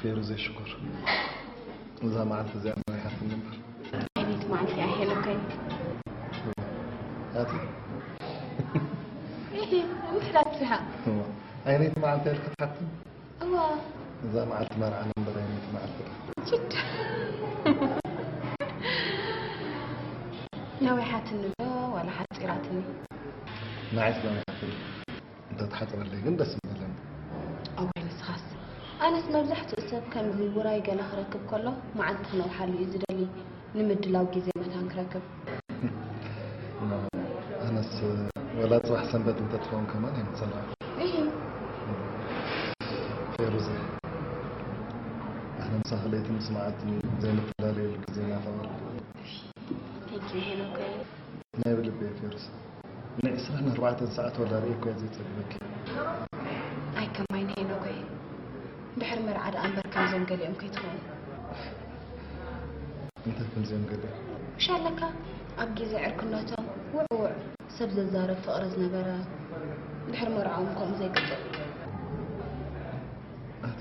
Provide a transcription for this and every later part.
ፌሩዘይ ሽኮር፣ እዛ መዓልቲ እዚኣ መሪሓትኒ እምበር። ኣቤት መዓልቲ እያ ሄኖከይ። ኣቲ እሂ፣ እንታይ ትስሓቕ? ኣይነይቲ መዓልቲ ኢልካ ትሓትኒ? እዋ። እዛ መዓልቲ መርዓና እምበር ኣይነይቲ መዓልቲ ዶ? ችድ። ነዊሓትኒ ዶ ዋላ ሓፂራትኒ? ንዓይስ ነዊሓትኒ። እንተትሓፅረለይ ግን ደስ ምበለኒ። እዋይ ንስኻስ። ኣነስ መብዛሕትኡ ሰብ ከምዚ ውራይ ገለ ክረክብ ከሎ መዓልቲ ክነውሓሉ እዩ ዝደሊ፣ ንምድላው ግዜ መታን ክረክብ። ኣነስ ወላ ፅባሕ ሰንበት እንተትኸውን ከማን ኣይምፀላእኩ። እሂ። ፌሩዘ፣ ኣነ ምሳኺ ለይትን ምስ መዓልትን ዘይንፈላለየሉ ግዜ ናፈቐኒ። Thank you ሄኖከይ። ናይ ብልበይ ፌሩስ፣ ንዕስራን ኣርባዕተን ሰዓት ወላ ርእየ እኮ እየ ዘይጸግበኪ። ኣይ ከማይ ንሄኖከይ፣ ድሕሪ መርዓ ደኣ እምበር ከምዞም ገሊኦም ከይትኸውን። እንታይ ከምዚኦም ገሊኦም? ውሻ ኣለካ ኣብ ግዜ ዕርክነቶም ውዕውዕ ሰብ ዘዛረብ ፍቕሪ ዝነበረ፣ ድሕሪ መርዓኦም ከምኡ ዘይግጥም። ኣቲ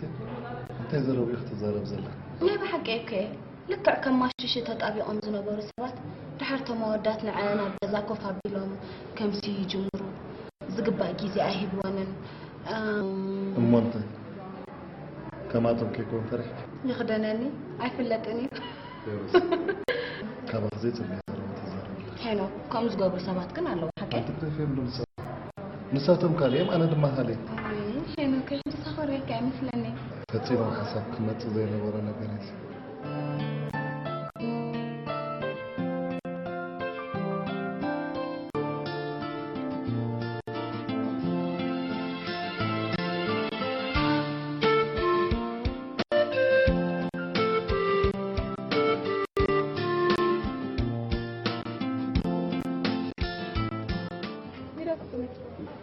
እንታይ ዘረብ ኢኺ ትዛረብ ዘላ? ናይ ብሓቂ እኮ እየ። ልክዕ ከም ማሽሽ ተጣቢቖም ዝነበሩ ሰባት ድሓር እቶም ኣወዳት ንዐን ኣብ ገዛ ኮፍ ኣቢሎም ከምሲ ይጅምሩ። ዝግባእ ግዜ ኣይህብወንን። እም፣ እሞ እንታይ ከማቶም ከይኮን ፈሪሕኪ? ይኽደነኒ ኣይፍለጥን እዩ። ካባኺ ዘይጽበዮ ዘረባ ትዛረቢ ኣለኺ። ሄኖክ፣ ከምኡ ዝገብሩ ሰባት ግን ኣለዉ። ሓቂ ኣንቲ ክተፍዮም ዶ ንሳ? ንሳቶም ካልኦም ኣነ ድማ ካልእ። ኣይ፣ ሄኖክ፣ ሕጂ ተኾርየካ ይመስለኒ። ፈጺሙ ሓሳብ ክመጽእ ዘይነበሮ ነገር እዩ።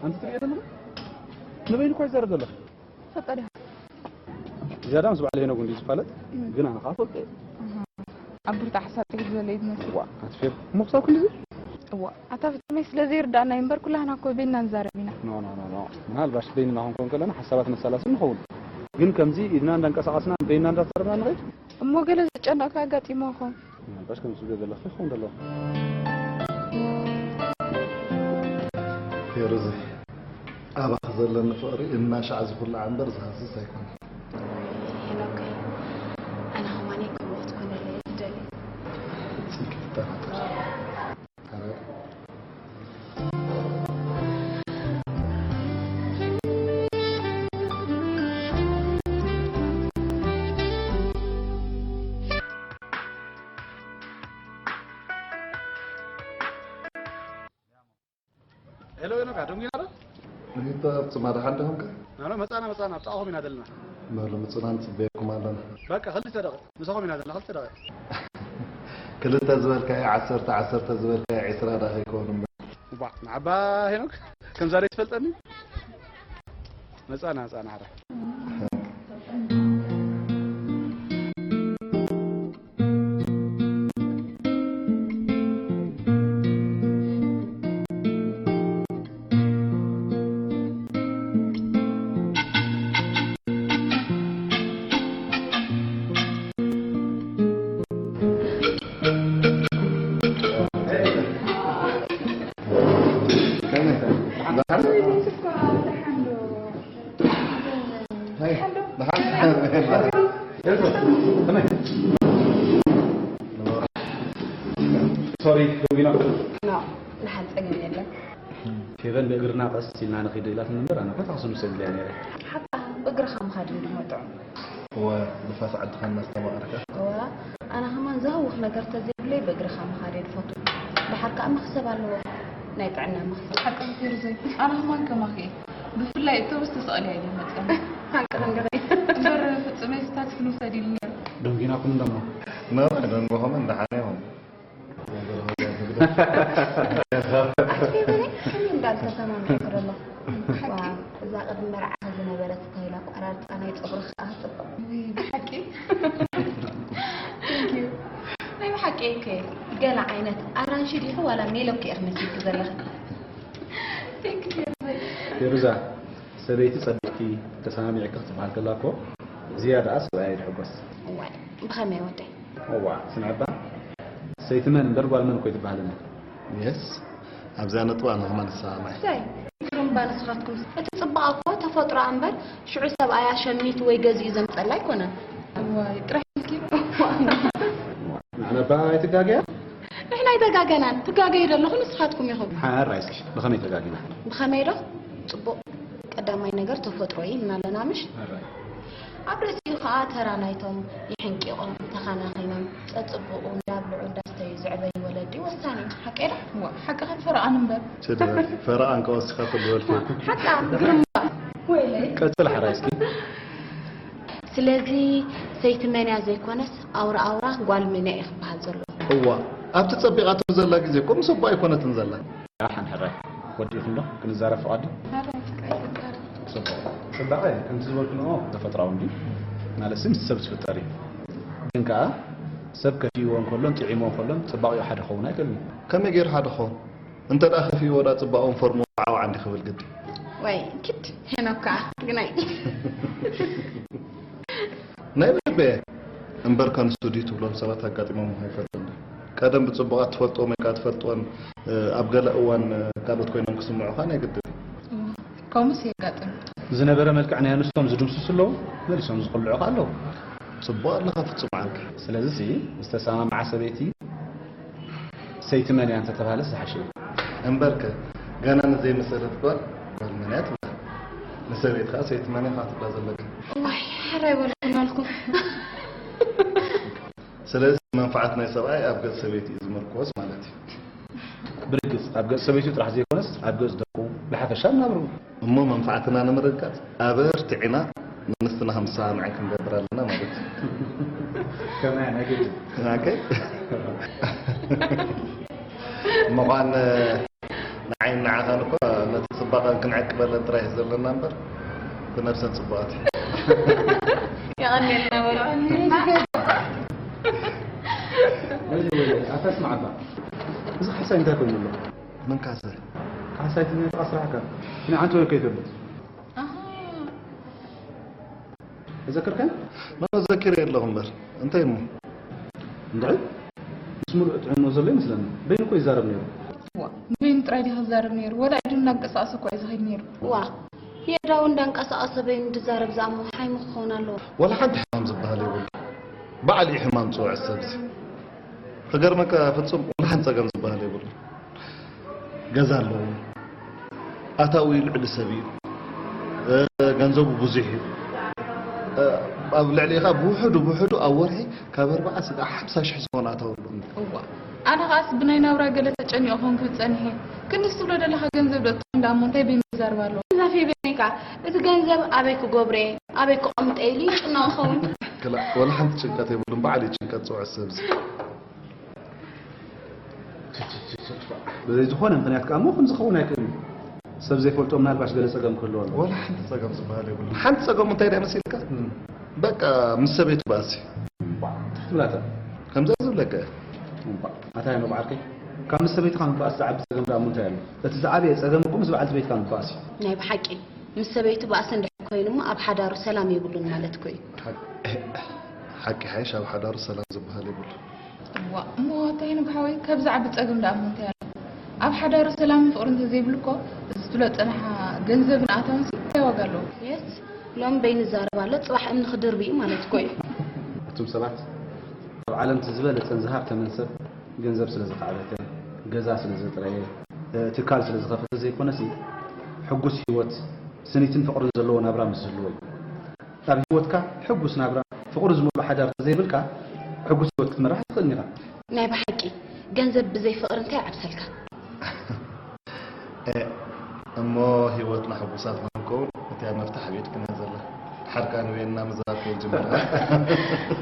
ኣንቲ ትሪኦ ዘለኺ ንበይኑ እኳ ይዛረብ ዘለኺ። ፈጣሪ ዝያዳ ምስ በዓል ሄኖክ እንድዩ ዝፋለጥ፣ ግን ኣነ ከዓ ፈልጦ እየ። ኣብ ብርታ ሓሳብ ጥሒሉ ዘሎ እዩ ዝመስል። ዋ ኣትፌብ እሞ ክሳብ ክንድዚ እዋ ኣታ ፍጹመይ ስለ ዘይርዳእና እዩ እምበር ኩላህና እኮ በይንና ንዛረብ ኢና። ኖ ኖ ኖ ኖ ምናልባሽ በይንና ክንኮን ከለና ሓሳባት ነሰላስል ንኸውን፣ ግን ከምዚ ኢድና እንዳንቀሳቐስና በይንና እንዳዛረብና ንኸይድ። እሞ ገለ ዘጨነቕካ ኣጋጢሞ ይኸውን። ምናልባሽ ከምዚ ትብልዮ ዘለኺ ክኸውን ደለዎ። ፌሩዚ፣ ኣባኺ ዘለኒ ፍቕሪ እናሻዕ ዝኹላዕ እምበር ዝሃስስ ኣይኮነን። ሄኖከይ፣ ኣነ ኸማነይ ከምኡ ክትኮነለይ እየ ዝደሊ። ፍጹም ክትጠራጠር። ኣረ፣ ሄሎ ሄኖካ፣ ደንጊና ዶ? ሪታ፣ ፍጹም፣ ደሓን ዲኹም ከ? ናኖ፣ መጻና፣ መጻና፣ ኣብ ጥቓኹም ኢና ዘለና። በሉ፣ ምጹና፣ ንጽበየኩም ኣለና። በቃ፣ ክልተ ደቂቕ፣ ምሳኹም ኢና ዘለና፣ ክልተ ደቂቕ። ክልተ ዝበልካዮ ዓሰርተ፣ ዓሰርተ ዝበልካዮ ዒስራ ደኣ ከይከውን እምበር። እባ፣ ንዓባ ሄኖክ፣ ከምዛ ደይ ትፈልጠኒ? መጻና፣ መጻና፣ ሓራ። ሶሪ፣ ደንጊና። ኖ፣ ንሓን ጸገም የለን። ፌቨን ብእግርና ቀስ ኢልና ንኺድ ኢላትኒ እምበር፣ ኣነ እኮ ታክሲ ንውሰድ ኢለያ ነይረ። ሓቃ፣ ብእግርኻ ምኻድ እንድሞ ጥዑም። እወ፣ ንፋስ ዓድኻ እናስተማቐርካ። እወ፣ ኣነ ኸማን ዘህውኽ ነገር ተዘይብለይ ብእግርኻ ምኻድ እየ ዝፈቱ። ደሓር ከኣ መኽሰብ ኣለዎ፣ ናይ ጥዕና መኽሰብ። ሓቂ ፌርዘይ፣ ኣነ ኸማን ከማኺ እየ። ብፍላይ እቶብስ ተሰቒለ እየ ዝመጸኒ። ሓቂ ክንዲ እምበር ፍጹመይ ስታክሲ ንውሰድ ኢሉ ነይሩ። ደንጊናኩም እንደሞ። ኖ፣ ደንጎኹም እንደሓነ ይኹን። ኣስፌ በለይ ከመይ እንዳልተሰማማዕኩ ደሎ። ዋ፣ እዛ ቅድሚ መርዓኻ ዝነበረት ስታይል ኣቋራርፃ ናይ ፀጉርኻ ከዓ ክፅብቕ። ብሓቂ Thank you። ናይ ብሓቂ እኮ ገለ ዓይነት ኣራንሺ ዲኺ ዋላ ሜሎክ ኢኺ መሲልኪ ዘለኺ። Thank you። ፌሩዛ፣ ሰበይቲ ጸቢቕኪ ተሰማሚዕኪ ክትበሃል ከላ እኮ ዝያዳ ሰብኣይ ይሕጎስ። እዋይ፣ ብኸመይ ወደይ? እዋ፣ ስምዕባ፣ ሰይቲ መን እምበር ጓል መን እኮ ኣይትበሃልን እያ። የስ፣ ኣብዚኣ ነጥባ ኣለኹማ ንሰማማዕ። ሰይ፣ ግርምባ ንስኻትኩም። እቲ ጽባቐ እኮ ተፈጥሮኣ እምበር ሽዑ ሰብኣያ ሸሚቱ ወይ ገዚኡ ዘምጸላ ኣይኮነን። እዋይ፣ ጥራሕ ኢልኪ። ንዓና እባ ኣይትጋገያ? ንሕና ኣይተጋገናን። ትጋገዩ ዘለኹም ንስኻትኩም ኢኹም። ሓራይ እስኪ፣ ብኸመይ ተጋጊና? ብኸመይ ዶ? ጽቡቕ። ቀዳማይ ነገር ተፈጥሮ እዩ ኢልና ኣለና ምሽ? ሓራይ። ኣብ ርእሲኡ ከኣ ተራ ናይቶም የሕንቂቖም፣ ተኸናኺኖም፣ ጸጽብቑ፣ እንዳብልዑ፣ እንዳስተዩ ዝዕበዩ ወለዲ ወሳኒ እዩ። ሓቀይ ዶ? እዋ፣ ሓቅኻ ፈረቓን እምበር። ችድበል፣ ፈረቓን ከወስኻ ኩሉ በልኩ። ሓቃ ግርማ። ወይለይ። ቀጽል ሓራይ እስኪ። ስለዚ ሰይቲ መን እያ ዘይኮነስ ኣውራ ኣውራ ጓል መን እያ እዩ ክበሃል ዘሎ። እዋ፣ ኣብቲ ጸቢቓቶ ዘላ ግዜ እኮ ምስ ኣቦኣ ኣይኮነትን ዘላ። ሓን ሕራይ ወዲእኹም ዶ ክንዛረብ ፍቓድ ድዩ? ሓራይ ፍቃድ ይዛረብ። ጽቡቕ። ጽባቐ ከምቲ ዝበልክንኦ ተፈጥራዊ እንድዩ። ማለትሲ ምስ ሰብ ዝፍጠር እዩ። ግን ከኣ ሰብ ከፊእዎ እንከሎን ጥዒሞ እንከሎን ጽባቐኡ ሓደ ክኸውን ኣይክእልን እዩ። ከመይ ገይሩ ሓደ ክኸውን? እንተ ደኣ ከፊእዎ ደኣ ጽባቐኡን ፎርሙን ዓው ዓንዲ ክብል ግዲ። ወይ ኪድ ሄኖክ ከኣ ግናይ። ናይ ልበየ እምበርካ ንሱ ድዩ ትብሎም ሰባት ኣጋጢሞም ኣይፈልጥን። ቀደም ብጽቡቓት ትፈልጥዎም ወይ ከኣ ትፈልጥወን፣ እ፣ ኣብ ገለ እዋን፣ እ፣ ካልኦት ኮይኖም ክስምዑኻ ናይ ግድን እዩ። ከምኡስ የጋጥም። ዝነበረ መልክዕ ናይ ኣንስቶም ዝድምስሱ ኣለዉ፣ መሊሶም ዝቕልዑ ከኣ ኣለዉ። ጽቡቕ ኣለኻ ፍጹም ዓንኪ። ስለዚሲ ምስ ተሰማምዓ ሰበይቲ ሰይቲ መን እያ እንተተባህለስ ዝሓሸ እዩ። እምበርከ፣ ገና ንዘይመሰለት ጓል፣ ጓል መን እያ ትብላ። ንሰበይትኻ ሰይቲ መን እያ ትብላ ዘለካ። እዋይ፣ ሕራይ በልኩናልኩም። ስለዚ መንፍዓት ናይ ሰብኣይ ኣብ ገጽ ሰበይቲ እዩ ዝምርኮስ ማለት እዩ። ብርግጽ፣ ኣብ ገጽ ሰበይቱ ጥራሕ ዘይኮነስ፣ ኣብ ገጽ ደቁ፣ ብሓፈሻ ኣብ ናብርኡ። እሞ መንፍዓትና ንምርግጋጽ ኣበርቲዕና ንኣንስትና ከም ዝሰማምዐን ክንገብር ኣለና ማለት እዩ። ከማይ ናይ ግድን። ኦኬ። ምዃን ንዓይን ንዓኻን እኮ ነቲ ጽባቐን ክንዕቅበለን ጥራይ እዩ ዘለና እምበር፣ እቲ ነብሰን ጽቡቓት እዩ። የቐንየልና በሉ። ወይለይ፣ ወይለይ፣ ኣታ ስምዓባ። እዚ ካሕሳይ እንታይ ኮይኑ ኣሎ? መን ካሕሳይ? ካሕሳይ ትምህርትኻ ስራሕካ። ክንዓንተ ወይ ከይተብት? ኣሃ። ተዘክርከን? ኖ፣ ዘኪረ የለኹ እምበር። እንታይ እሞ? እንድዒ? ምስ ሙሉእ ጥዕንኡ ዘሎ ይመስለኒ። በይኑ እኮ ይዛረብ ነይሩ። እዋ፣ ንበይኑ ጥራይ ድዩ ክዛረብ ነይሩ? ወላ ኢዱ እናንቀሳቐሰ እኮ እዩ ዝኸይድ ነይሩ። እዋ፣ የእዳዉ እንዳንቀሳቐሰ በይኑ ድዛረብ ዝኣሞ ሓይሙ ክኸውን ኣለዎ። ወላ ሓንቲ ሕማም ዝበሃል የብሉ። ባዕሉ እዩ ሕማም ጽውዕ ሰብ እዚ። ክገርመካ ፍጹም ወላ ሓንቲ ጸገም ዝበሃል የብሉ። ገዛ ኣለዎ። ኣታዊ ልዕሊ ሰብ እዩ። እ፣ ገንዘቡ ብዙሕ እዩ። እ፣ ኣብ ልዕሊ ኢኻ ብውሕዱ፣ ብውሕዱ ኣብ ወርሒ ካብ ኣርብዓ ስጋዕ ሓምሳ ሽሕ ዝኾነ ኣታዊ ኣለዎ። እዋ፣ ኣነ ኸኣስ ብናይ ናብራ ገለ ተጨኒቑ ኾንኩ ጸኒሐ። ክንድስ ትብሎ ደለኻ ገንዘብ ዶ ትኾን ደኣ እሞ እንታይ በይ ምዛርብ ኣለዎ? ዛፊ በይካ፣ እቲ ገንዘብ ኣበይ ክገብሮ እየ፣ ኣበይ ክቐምጦ ኢሉ ይጭነቕ ይኸውን። ክላ-፣ ወላ ሓንቲ ጭንቀት የብሉን። በዓል እዩ ጭንቀት ጽውዕ ሰብ እዚ። ብዘይ ዝኾነ ምኽንያት ከኣ እሞ ከም ዝኸውን ኣይክእልን እዩ። ሰብ ዘይፈልጦ ምናልባሽ ገለ ጸገም ክህልዎ ኣለዎ። ወላ ሓንቲ ጸገም ዝበሃል የብሉን። ሓንቲ ጸገሙ እንታይ ድያ መሲልካ? እም። በቃ ምስ ሰበይቱ ባእሲ። እምባ፣ ትኽትብላታ። ከምዛ ዝብለካ እየ። እምባ፣ ኣታ ሄኖክ ዓርከይ፣ ካብ ምስ ሰበይትኻ ምባእስ ዝዓቢ ጸገም ደኣ እሞ እንታይ ኣሎ? እቲ ዝዓበየ ጸገም እኮ ምስ በዓልቲ ቤትካ ምባእስ እዩ። ናይ ብሓቂ፣ ምስ ሰበይቱ ባእሲ እንድሕር ኮይኑ እሞ ኣብ ሓዳሩ ሰላም የብሉን ማለት እኮ እዩ። ሓቂ፣ ሓቂ ሓይሽ ኣብ ሓዳሩ ሰላም ዝበሃል የብሉን። እዋ፣ እሞ ኣታ ሄኖክ ሓወይ፣ ካብ ዝዓቢ ጸገም ደኣ እሞ እንታይ ኣሎ? ኣብ ሓዳሩ ሰላምን ፍቕርን እንተዘይብሉ እኮ፣ እዚ ትብሎ ጸንሓ ገንዘብን ኣታውንሲ እንታይ ዋጋ ኣለዎ? የስ፣ ሎም በይኑ ይዛረብ ኣሎ፣ ጽባሕ እምኒ ክድርቢ እዩ ማለት እኮ እዩ። እቶም ሰባት ኣብ ዓለም እቲ ዝበለጸን ዝሃብተመን ሰብ ገንዘብ ስለ ዝኻዕበተ፣ ገዛ ስለ ዘጥረየ፣ እ፣ ትካል ስለ ዝኸፈተ ዘይኮነሲ፣ ሕጉስ ህይወት፣ ስኒትን ፍቕርን ዘለዎ ናብራ ምስ ዝህልዎ እዩ። ኣብ ህይወትካ ሕጉስ ናብራ፣ ፍቕሪ ዝመልኦ ሓዳር ተዘይብልካ፣ ሕጉስ ህይወት ክትመርሕ ኣይትኽእልን ኢኻ። ናይ ብሓቂ፣ ገንዘብ ብዘይ ፍቕሪ እንታይ ይዓብሰልካ? እ፣ እሞ ህይወትና ሕጉሳት ንኽንከውን፣ እቲኣ መፍትሕ ኣብ ኢድክን እያ ዘላ። ሓርቃን ወየና ምዝራብ ከይጅምር።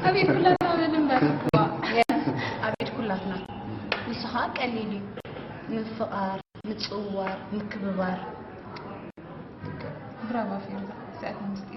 ኣብ ኢድ ኩላትና በል እምበር። ዋ፣ የስ፣ ኣብ ኢድ ኩላትና። ንሱ ኸኣ ቀሊል እዩ። ምፍቓር፣ ምጽውዋር፣ ምክብባር። ልክዕ። ብራቮ ፌርዛ፣ ሰዓት ኣምስቲ።